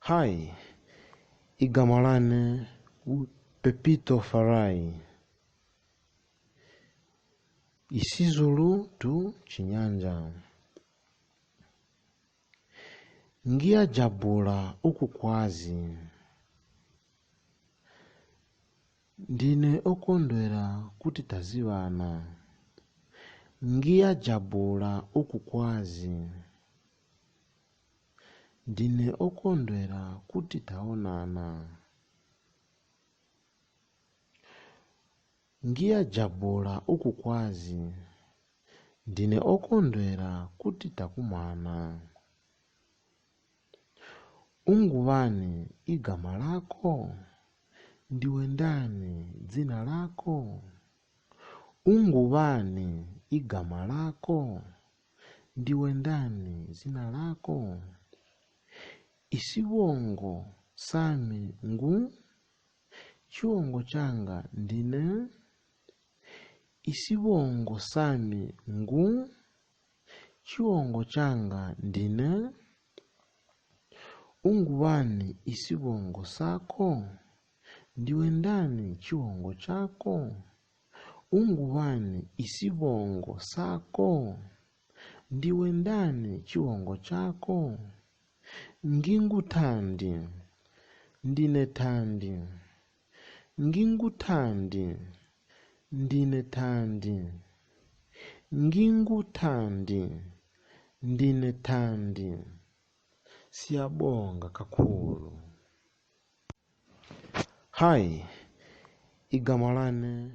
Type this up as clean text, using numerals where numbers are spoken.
Hi, igama lane Pepito Farai. isiZulu to Chinyanja. Ngiyajabula ukukwazi. Ndine okondwera kuti taziwana. Ngiyajabula ukukwazi. Ndine okondwera kuti taonana. Ngiyajabula ukukwazi. Ndine okondwera kuti takumana. Ungubani igama lako? Ndiwe ndani dzina lako? Ungubani igama lako? Ndiwe ndani dzina lako? Isibongo sami ngu? Chiwongo changa ndine? Isibongo sami ngu? Chiwongo changa ndine? Ungubani isibongo sako? Ndiwe ndani chiwongo chako? Ungubani isibongo sako? Ndiwe ndani chiwongo chako? Nginguthandi, ndine thandi. Nginguthandi, ndine thandi. Nginguthandi, ndine thandi. Siyabonga kakhulu. Hi, igama lane